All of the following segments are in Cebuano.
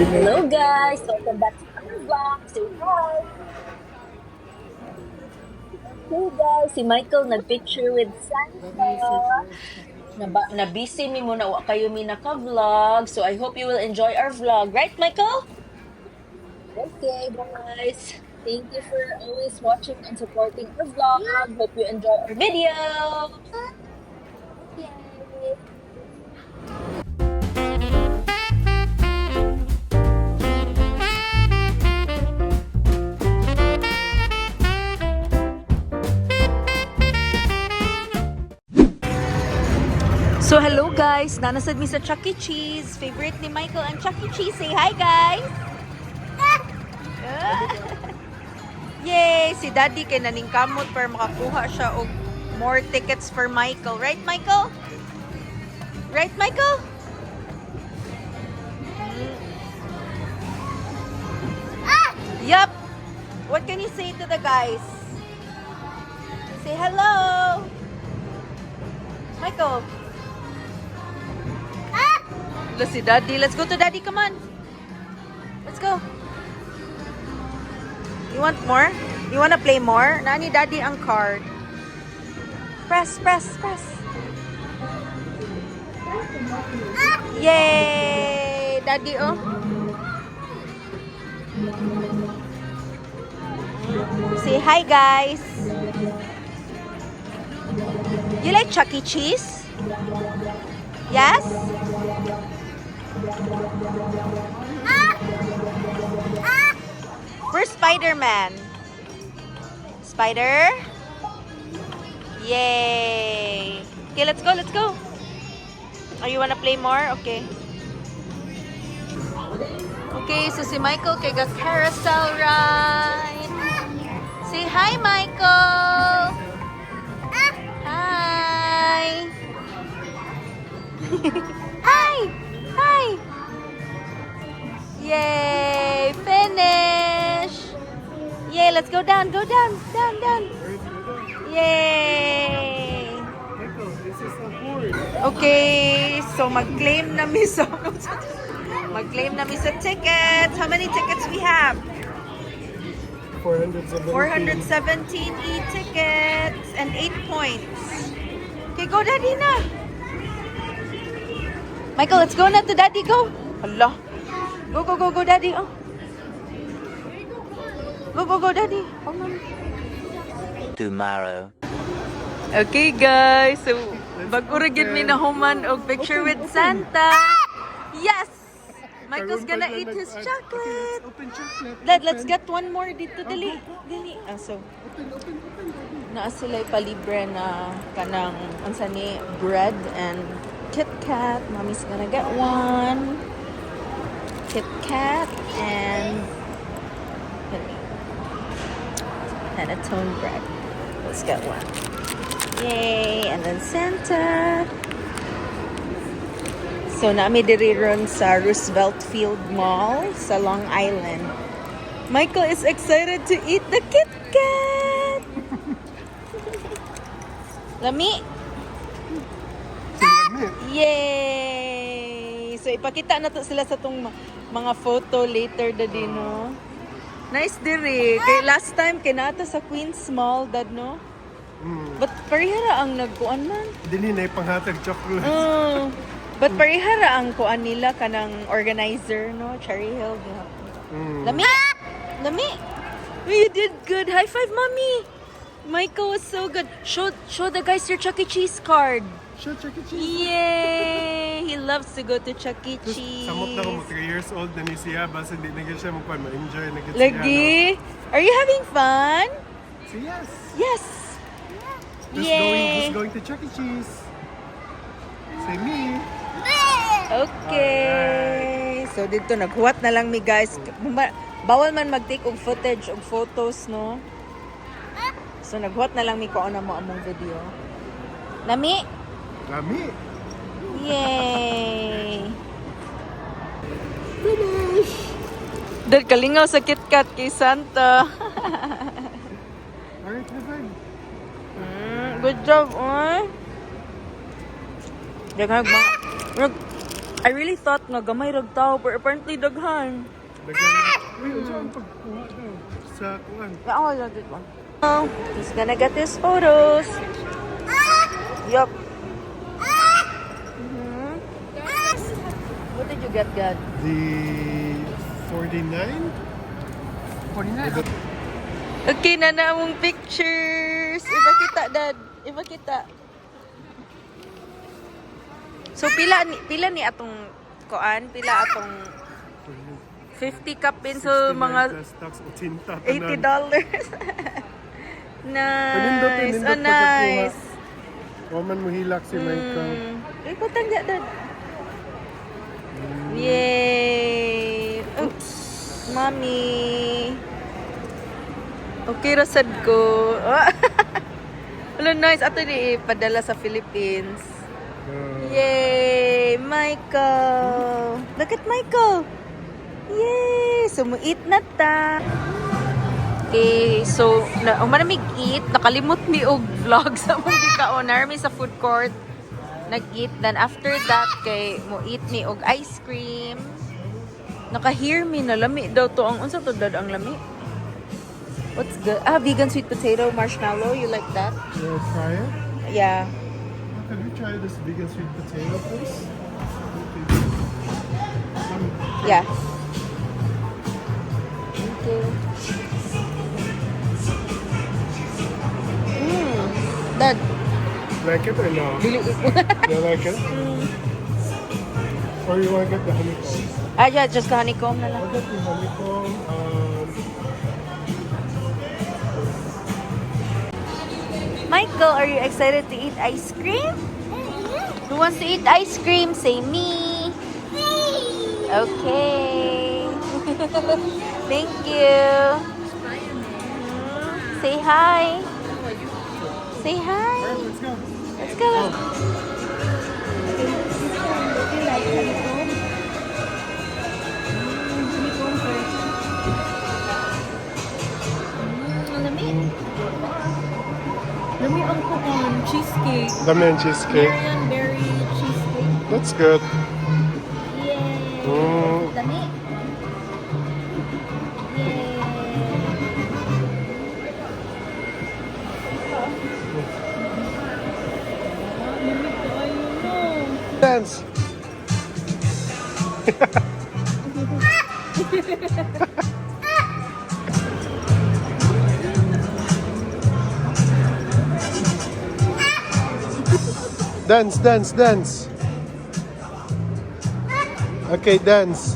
Hello guys! Welcome back to our vlog. Say hi! Hey guys, si Michael nagpicture with Santa. Na busy mi muna, wa kayo mi naka-vlog. So I hope you will enjoy our vlog. Right, Michael? Okay, guys. Thank you for always watching and supporting our vlog. Hope you enjoy our video. Yay! So hello guys, naa na sad mi sa Chuck E. Cheese. Favorite ni Michael ang Chuck E. Cheese. Say hi, guys! Yay! Si Daddy kay naningkamot para makakuha siya og more tickets for Michael. Right, Michael? Right, Michael? Yup. What can you say to the guys? Say hello. Michael. Let's see Daddy. Let's go to Daddy. Come on. Let's go. You want more? You wanna play more? Naa ni Daddy ang card. Press, press, press. Yay! Daddy, oh. Say hi, guys. You like Chuck E. Cheese? Yes? Where's Spider-Man? Spider? Yay! Okay, let's go, let's go. Oh, you wanna play more? Okay. Okay, so si Michael kay ga carousel ride. Say hi, Michael! Hi! Hi! Hi! Yay! Finish! Yay, let's go down, go down, down, down. Yay! Michael, this is a horse. Okay, so mag-claim na mi sa tickets. How many tickets we have? 417. 417 e-tickets and 8 points. Okay, go, Daddy, na. Michael, let's go na to Daddy. Go. Hala. Go, go, go, go, Daddy. Oh. Go, go, go, Daddy. Hold on. Tomorrow. Okay, guys. So, bag-o ra gyud mi nahuman og picture with Santa. Yes! Michael's gonna eat his chocolate. Open chocolate. Dad, let's get one more dito. Dali. Dali. Ah, so, Open, open, open, Daddy. Naa sila palibre na kanang unsa ni, bread and Kit Kat. Mommy's gonna get one. Kit Kat and kani, panettone bread. Let's get one. Yay! And then Santa. So naa mi diri ron sa Roosevelt Field Mall sa Long Island. Michael is excited to eat the Kit Kat. Lami. Lami. Yay! So ipakita na to sila sa tong mga photo later, Daddy, no? Nice diri. Kay last time kay naa ta sa Queens Mall, Dad, no? But parehara ang nagkuan man. Dili na ipanghatag chocolate. But parehara ang kuan nila kanang organizer, no? Cherry Hill. Lami! Lami! You did good. High five, Mommy! Michael was so good. Show the guys your Chuck E. Cheese card. Show Chuck E. Cheese. Yay! He loves to go to Chuck E. Just Cheese. samot na ko mo 3 years old na ni siya, basta di na gyud siya magkuan, ma-enjoy na gyud siya. Lagi. Are you having fun? No? Say yes. Yes. Just Yay. going to Chuck E. Cheese. Say me. Okay. So dito naghuwat na lang mi, guys. Bawal man mag-take og footage og photos, no? So naghuwat na lang mi kuha na mo among video. Lami. Lami. Yay! Finish. Dad, kalingaw sa KitKat kay Santa. Alright, high five. Good job, oy. Daghang mga. Rug. I really thought nga gamay rag tao, but apparently daghan. Daghan. Uy, unsa ang pagkuha daw sa kuan? Oh, I love this one. Oh, he's gonna get his photos. Yup. What did you get, God? The 49? 49. Okay na na among pictures. Iba kita, Dad. Iba kita. So pila ni atong koan, pila atong 50 cup in, so mga Plus tax, 80 tanan. $80. Panindot, Nice. nindot Oh, nice. Wa man mohilak si Michael. Ay, patang ya, Dad. Yay! Oops! Mommy! Okay, rasad ko. Hello, nice. Ato ni ipadala sa Philippines. Yay! Michael! Look at Michael! Yay! So, eat na ta. Okay, so, na, manamig eat, nakalimot mi og vlog sa among gikaon. Mi sa food court, nag-eat. Then after that, kay mo eat mi og ice cream. Naka-hear mi na lami daw to ang unsa to, Dad, ang lami? What's good? Ah, vegan sweet potato marshmallow. You like that? You wanna try it? Yeah. Can we try this vegan sweet potato, please? Okay. Yeah. Thank you. Dad, Like it or no? dili. You like it? Or you wanna get the honeycomb? Ah, yeah, just the honeycomb na lang. I'll get the honeycomb. Michael, are you excited to eat ice cream? Who wants to eat ice cream? Say me. Okay. Thank you. Say hi. Say hi. Alright, let's go. Let's go. Lami. Lami ang kuan, cheesecake. Dami ang cheesecake. Marian berry cheesecake. That's good. Yay! Lami. Yay! Lami kaayo, no. Dance. Dance, dance, dance. Okay, dance.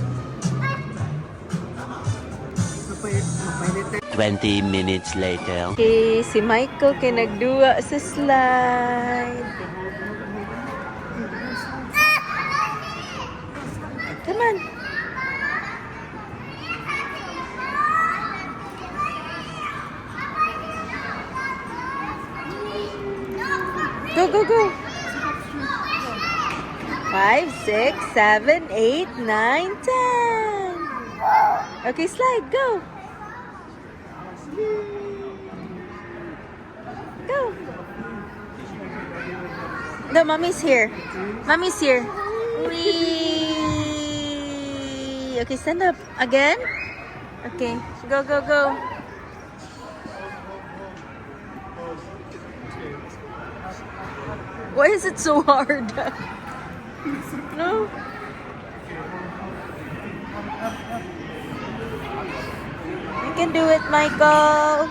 20 minutes later. Okay, si Michael kay nagduwa sa slide. Come on. Go, go, go. 5, 6, 7, 8, 9, 10. Okay, slide, go. Go. No, mommy's here. Mommy's here. Wee. Okay, stand up again. Okay, go, go, go. Why is it so hard? No. You can do it, Michael.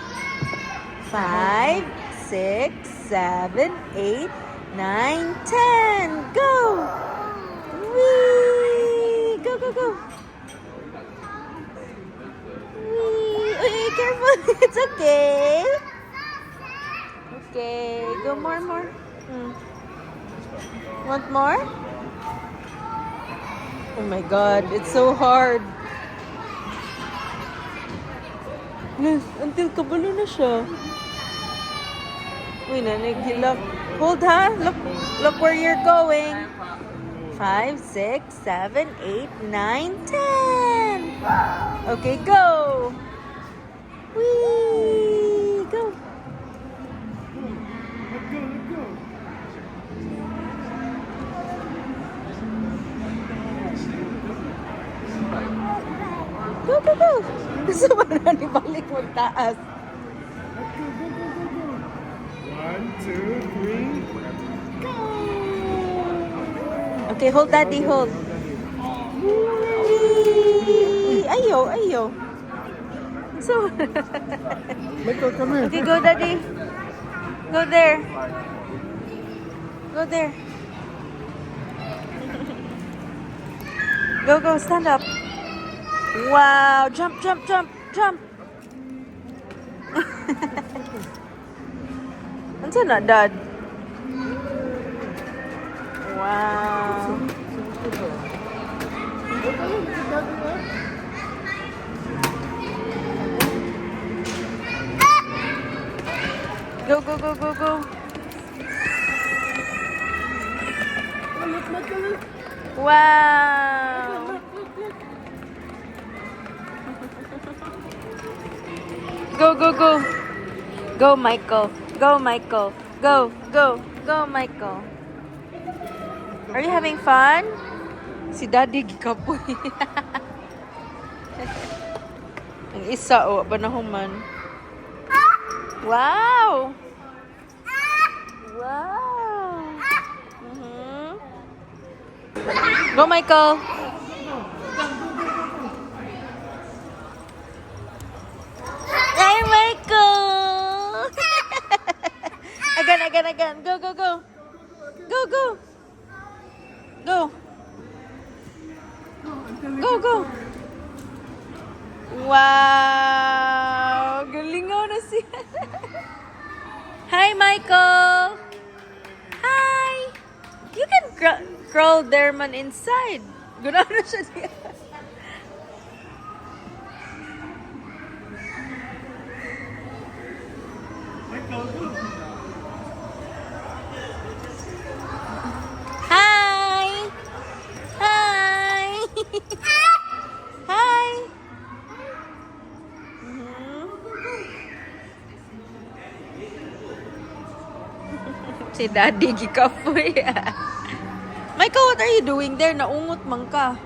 5, 6, 7, 8, 9, 10. Go! Whee! Go, go, go. Whee! Uy, careful. It's okay. Okay. Go more, more. Want more? Oh my God, it's so hard. Until kabalo na siya. Uy, nanaghilak. Hold ha. Look, look where you're going. 5, 6, 7, 8, 9, 10. Okay, go. Whee! Go. Let go, let go. Go, go, go. Gusto ba na ni balik magtaas? Go, go, go, go, go. One, two, three. Go! Okay, hold daddy, hold. Whee! Ayo, ayo. So, Michael, come here. Okay, go, daddy. Go there. Go there. Go, go, stand up. Wow, jump, jump, jump, jump. Unsa na, Dad? Wow. Look, look at daddy, ah. Go, go, go, go, go. Oh, look, Michael, look. Wow. Look, look, look. Go, go, go. Go, Michael. Go, Michael. Go, go, go, Michael. Are you having fun? Si Daddy gikapoy. Ang isa, oh, ba na human? Wow! Wow! Go, Michael! Hi, Michael! Again, again, again. Go, go, go. Go, go. Go. Go, go. Wow! Galingaw na siya. Hi, Michael! Hi! You can crawl there man inside. Guna na siya diya. Michael, go. Hi! Hi! Hi! Si Daddy gikapoy. Michael, what are you doing there? Naungot man ka.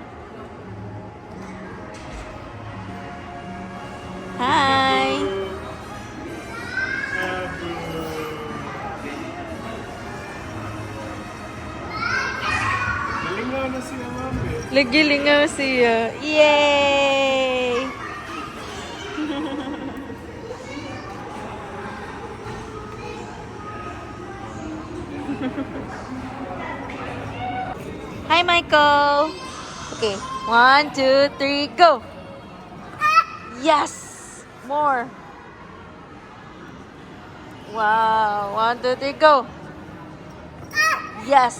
Hi! Abu. Galingaw na siya, mami. Lagi lingaw siya. Yay! Hi, Michael. Okay, one, two, three, go. Yes! More. Wow. One, two, three, go. Yes.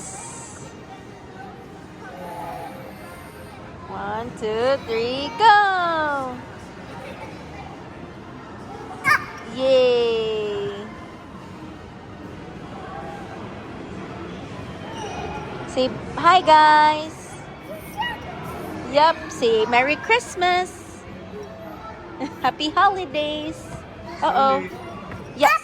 One, two, three, go! Yay! Say hi, guys! Yep, say Merry Christmas! Happy Holidays! Uh-oh. Yes!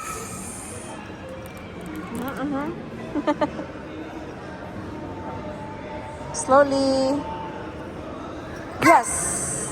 Slowly. Yes!